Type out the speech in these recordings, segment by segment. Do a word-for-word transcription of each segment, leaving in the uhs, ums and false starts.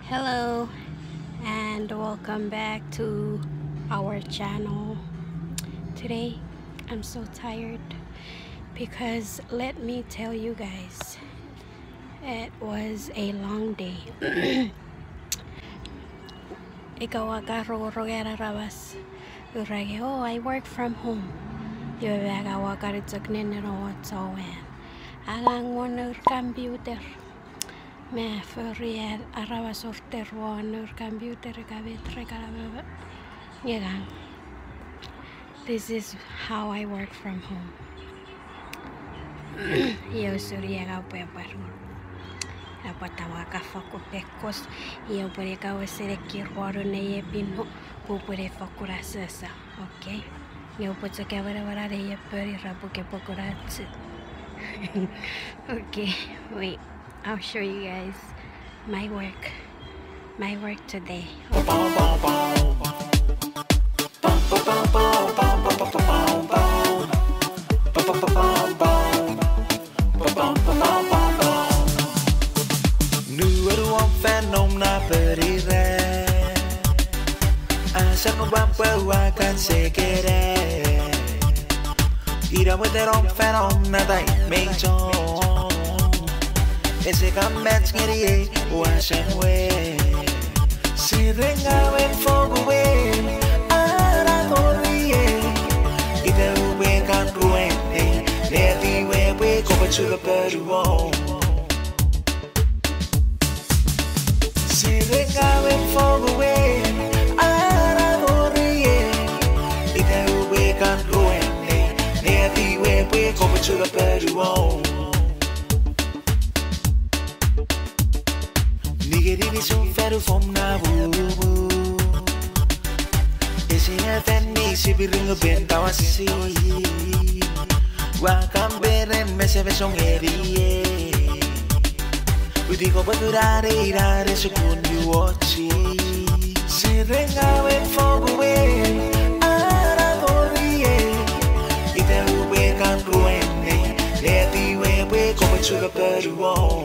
Hello and welcome back to our channel. Today I'm so tired because let me tell you guys, it was a long day. Ika ua kan rongorong an aramas ura nge, oh, I work from home. Iwe me ua kan chok nenneno won chowan, angang won nour computer. Me fori an aramas order won nour computer ika met re kan amama. Nge ngang, this is how I work from home. Iei usun iei ngang upwe pwar ngon. Ina pwata ua kan fokkun pekkos, iei upwe ne kawesene kir won nei epin no, pwe upwe ne fokkun asoso. Okay. Nge upwe chok awenewena nei epon ira pwe ke pokuna chu. Okay, wait. I'll show you guys my work. My work today. Nuoru om fan nom na perira. Asar nupwen pwe ua kan sekere. Ina pwata om fan om na tai mei chon. Ese kan mach ngeni ei ua sen we. Sire ngawen fokuwe, ara tori e. Ita upwe kan ruene, neti we pwe kopwe chula poruo. Sire ngawen fokuwe, ara tori e. Ita upwe kan ruene, neti we pwe kopwe chula poruo. Nigeri nisun fanu fom na bubu. Ese fan ni sipiring ben tawasi. Ua kan beren mesemes om erie. Uti kopwe kurare irare sukun yu ochi. Sire ngawen fokuwe, ara tori e. Ita upwe kan ruene, neti we pwe kopwe chula poruo.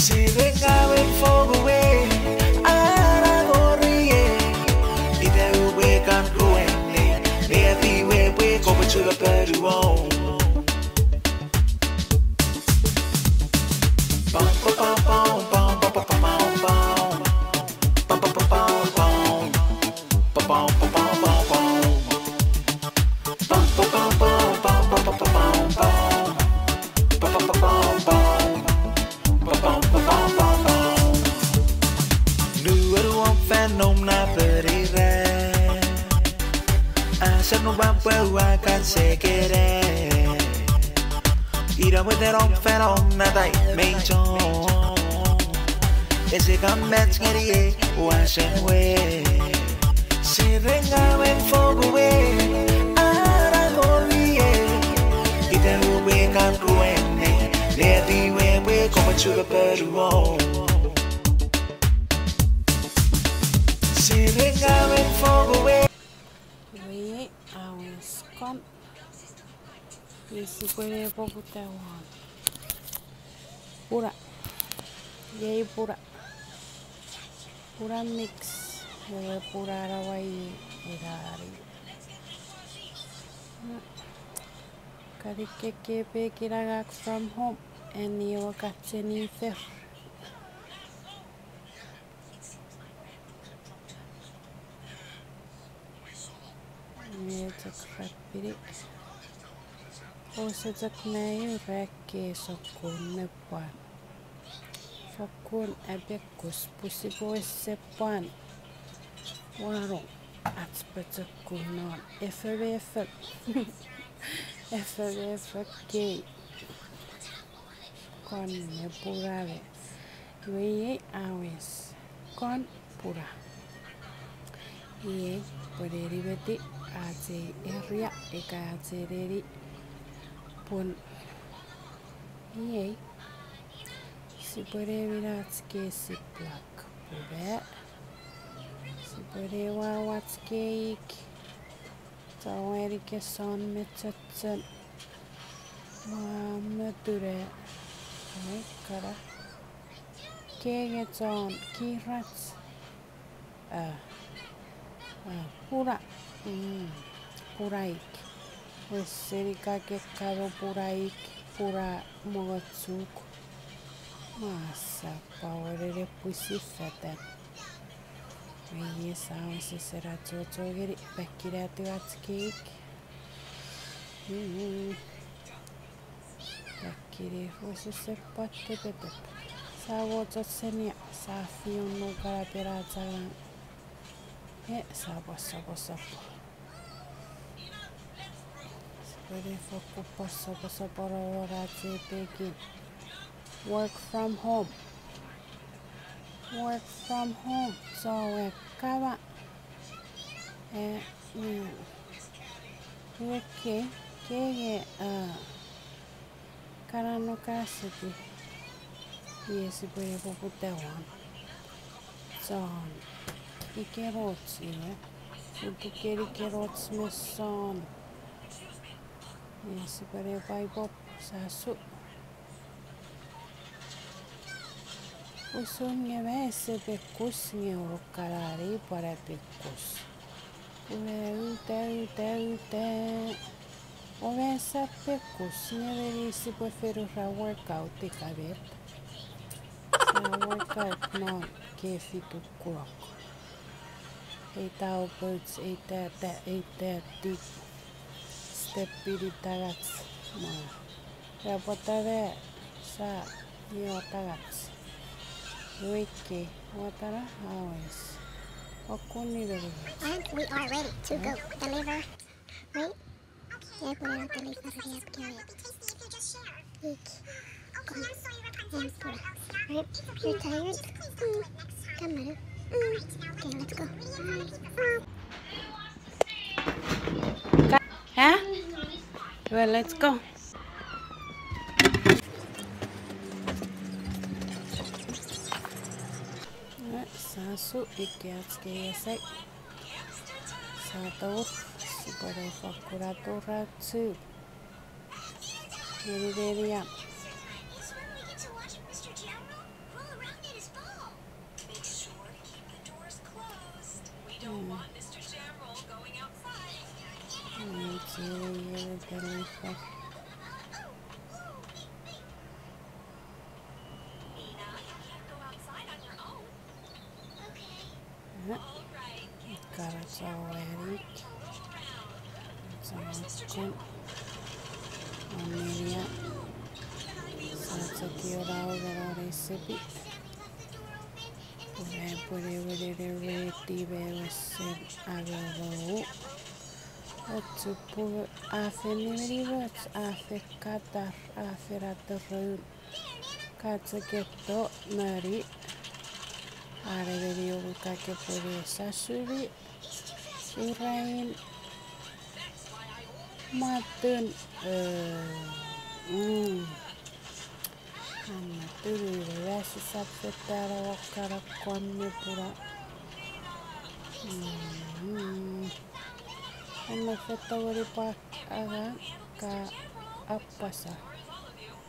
Sire ngawen fokuwe, ara tori e. Ita upwe kan ruene, neti we pwe kopwe chula poruo. Nuoru om fan nom na perira. Asar nupwen pwe ua kan sekere. Ina pwata om fan om na tai mei chon. Ese kan mach ngeni ei ua sen we. Sire ngawen fokuwe, ara tori e. Ita upwe kan ruene, neti we pwe kopwe chula poruo. Sire ngawen fokuwe. Iwe, a wes kon. Iwe sipwe ne poputa won. Pura. Iei pura. Pura mix. Ewe pura na wai irari. Kan ikkekke pekin angang from home. Eni ewe ka Jennifer. Nge chok rapini. Ose chok nai ura ekkei sokkun me pwan. Fokkun apekus pwe sipwe ese pwan. Wanong ach pochokun non efefo. Efefo kei. Kon me pura we. Iwe iei a wes. Kon pura. Iei pwe ne nimeti ach ei area ika ach ei neni. Pun iei sipwe ne win ach kei siplak pura. Sipwe ne wau ach kei ik. Tawani keson me chochon. Ua me ture. Ai kara. Kenge chon kirach. A, a, pura, mm, puraik. Wesen ika ke kamo puraik, pura mongo chuk. Masap pwan wene ne pwisin fetan. Iei sa wesen sena chocho ngeni, pekin atuach keik. Mm. Pekin wesen pwan tepetep. Sa mochoch senia, sa fion nukanapen ach angang. E, sa pwan soposopo. Sipwene fokkun pwan soposopono won ach ei pekin. Work from home. Work from home. So, e, kama. E, mm. Iwe ke, ke, ke, a, kana no kaseti. Iei sipwene poputa won. Chon. Ikeroch, iwe. Utukeni keroch me son. Iei sipwene Bible, sasu. Usun nge ma ese pekus nge urukanani pwan a pekus. Ue uta, uta, uta. Ome sa pekus nge meni sipwe fenura workout ika met. Sa workout non kefitu kunok. Eita opoch, eita ta, eita tik. Step pini tangach. Ma. Ua pwata me sa io tangach. Iwe ke, watara awes. Okuni meni. And we are ready to go deliver. Right? Yeah, put it on the lid. Right? You're tired? Mm, doesn't matter. Mm. Okay, let's go. Bye. Huh? Well, let's go. Sasu ikeach keesai. Sato, sipwene fokkun atoura chu. Many, many up. Kana chawani. Chawani. Amelia. Sa chok io rau garo recipe. Pwe pwene wenene reti me wesen agorou. Ochupu a fen nimenimoch, a fen katar, a fen atorou. Ka chok eto moni. Are meni omuka ke pwene sasuni. Urain. Matun. Eh, mm. An matun ura sisap fetano kana kon me pura. Mm. An feto weri pwa aga ka apasa.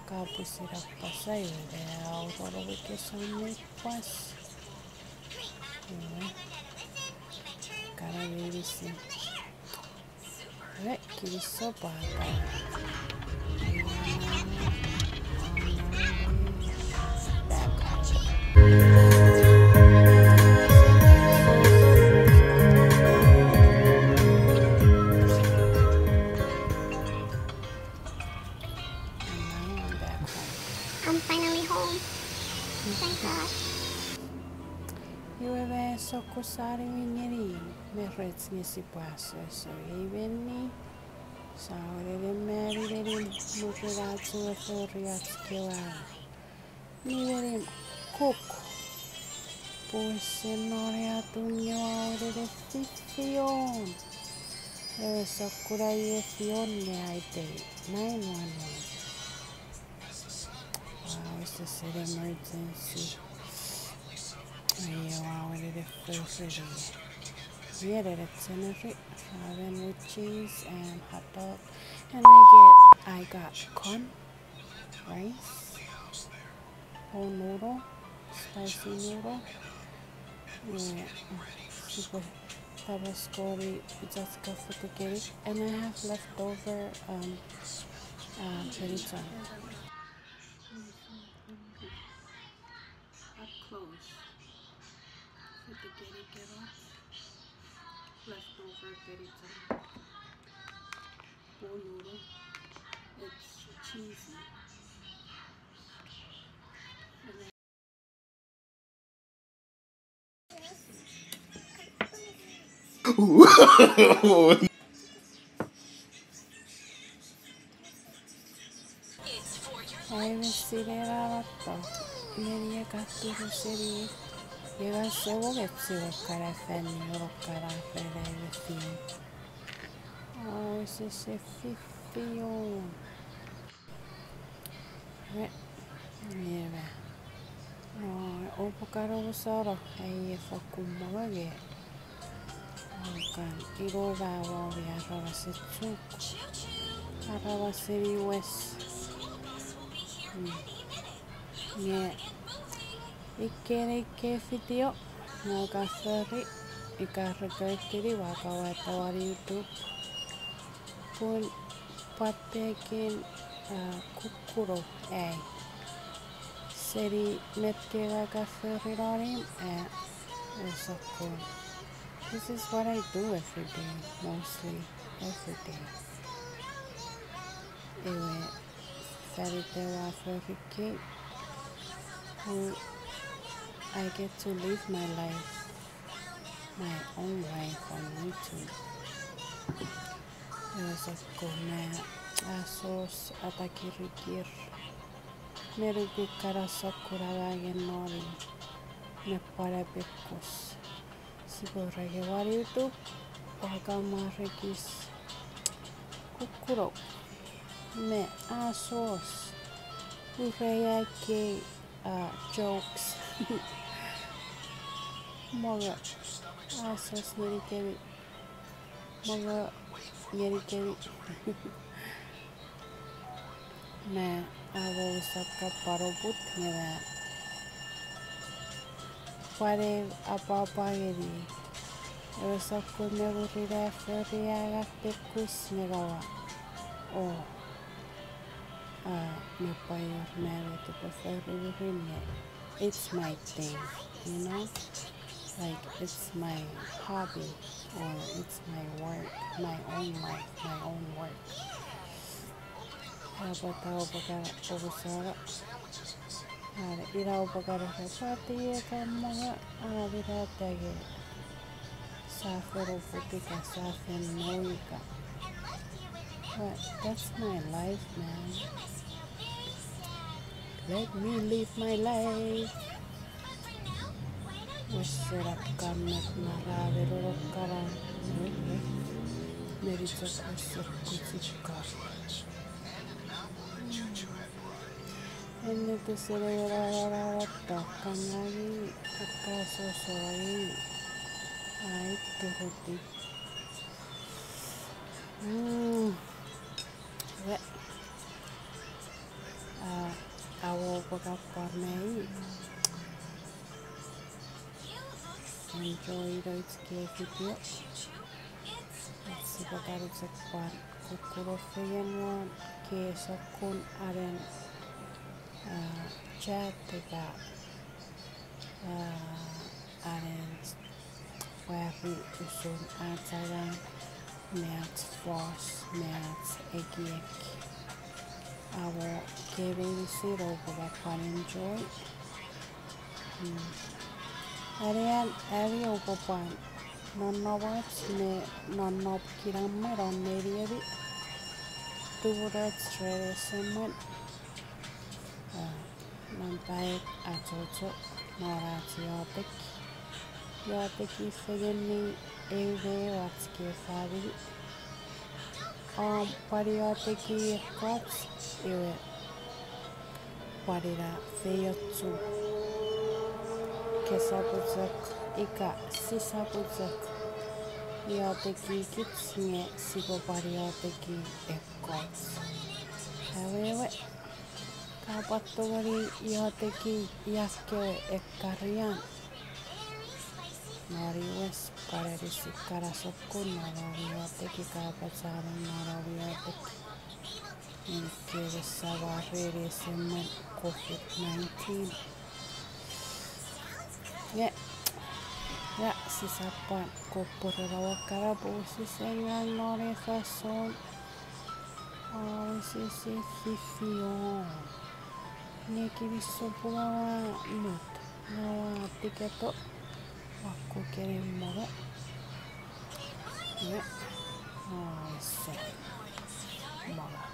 Ka pwisin apasa iwe ne auroro wike sone pwas. Iwe. Kana meinisin. Iwe, kinisou pwata. And now I'm back home. I'm finally home. Thank God. Iwe me sokko sani mi ngeni me rech nge sipwe asoso ei meni. Sa wenene mani meni murinach we fori ach kewe. Ni meni kuk. Pwe se noni atun nge ua wenene fifion. Ewe sokkun ai fion ne aitei nine one one. Wow, this is an emergency. Aia, wow, it is so pretty. Yeah, that it's in it. Ramen with cheese and hot dog. And I get, I got corn, rice, bowl noodle, spicy noodle. Iwe, sipwe tabasconi just ka fotekeni. And I have leftover, um, uh, penichon. Up close. Fotekeni kenoch. Leftover penichon. Bowl noodle. It's cheesy. Ai me sinei na wato, meni e ka turu seni, e ka sowo nge chiwen kana fan ni oro kana fan ai me fiu. O, ese se fifiu. Re, nge ma. O, oupwe kan omusano ai e fokkun mongo nge. O, kan ino ma wori aramas e chuk. Aramas seni wes. Mm. Nge ikenai ke video, nge ka fori, ika recordini ua kawata won YouTube. Pun pwan pekin, ah, kukkuno ai. Seni met ke ka fori non imw, ah, e sokkun. This is what I do every day, mostly every day. Iwe, fan iten ua fori kei, I get to live my life, my own life on YouTube. Iwe sokkun me asos, atakirikir, me nuku kana sokkun angangen noni, me pwan epikkus. Sipwe reke won YouTube, ua kan mwarekis kukkuno me asos, urei ai kei, ah, jokes. Mongo, asos ngenikemi. Mongo ngenikemi. Me amo usap ka pwan oput nge ma pwan ei apwapwa ngeni. Ewe sokkun me murina fori angang pekkus nge nawa. O. Ah, me pwan wor me me tipwe fori murin nge. It's my thing, you know? Like, it's my hobby, or it's my work, my own life, my own work. Ina pwata oupwe kan omusano. Are ina oupwe kan repwati e kan mongo, a, ina tege. Sa fen oput ika sa fen no ika. But that's my life, man. Let me live my life. Wesen ap kan met na ra me roro kana. Meri chok wesen kuchikar. Enne te sere ra ra ra ra ta kangani, akka sosori, ai turutiw. Mm. Iwe. Ah, awo pwe ka pwan mei. Enjoy ito ach kei video. Sipwe kan chok pwan kukkuno fengen won kei sokkun anen, ah, chat ika, ah, anen wari usun ach angang me ach fos me ach ekiek. Awo kei meinisin oupwe pwan enjoy. Mm. Anean, ami oupwe pwan nonnom ach me nonnom kinamwe non neniemi. Tumunoch ren ewe semwen. Ah, nampa ew, achocho non ach iotek. Ioteki fengeni eu me eu ach kei famini. Om pwan ioteki ekkoch, iwe pwan ina feiochu. Kesap chok ika sisap chok ioteki kich nge sipwe pwan ioteki ekkoch. Awewe. Ka pwan tongeni ioteki ia kewe ekkarian non wes, pwan anisi kana sokkun non om ioteki, ka pwan samen non om ioteki. Ikewe sa mwareni ese mwen COVID nineteen. Nge, ia, sisap pwan kopureno ekkana pwe sise ngang non ei fansoun. O, sise fifion. Nge kinisou pwe ua mut, ua tiketo, ua kukeni mongo. Ia, o, ese. Mongo.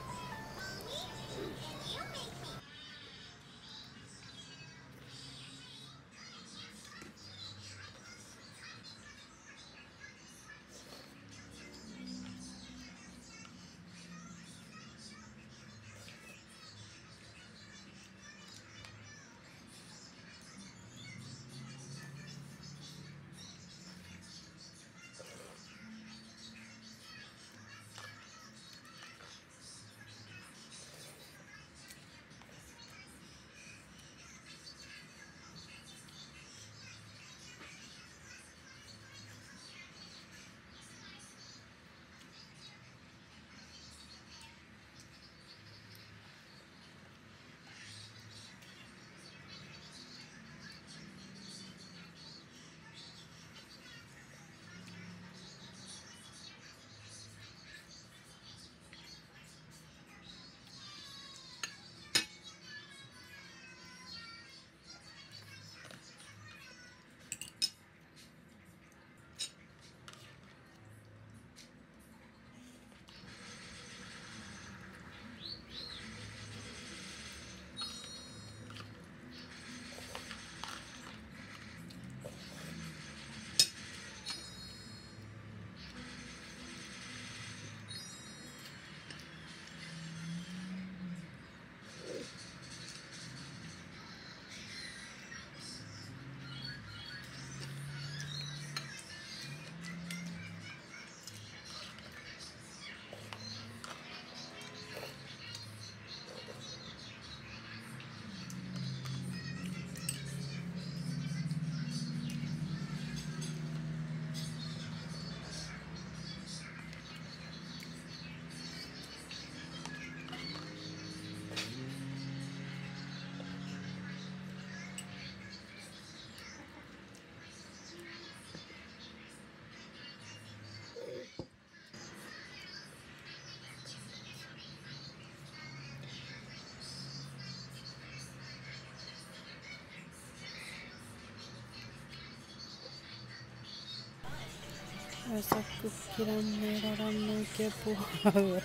Esa kukkinam me noram ke puawet.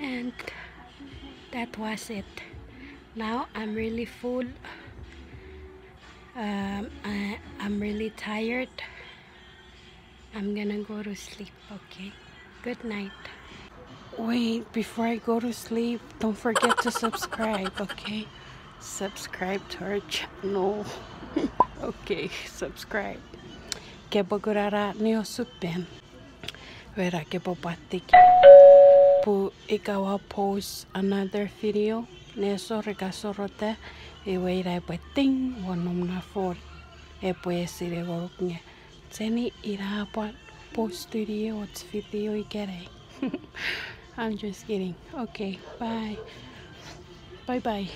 And that was it. Now I'm really full. Um, I, I'm really tired. I'm gonna go to sleep, okay? Good night. Wait, before I go to sleep, don't forget to subscribe, okay? Subscribe to our channel. Okay, subscribe. Kepwe kuna ra niosupen. Wera kepwe pwatik. Pwe ika ua post another video, nesor ika sorota, iwe ina epwe ting won nom na phone. Epwe esine ngonuk nge Jenny ina pwan post studio och video ikenai. I'm just kidding. Okay, bye. Bye bye.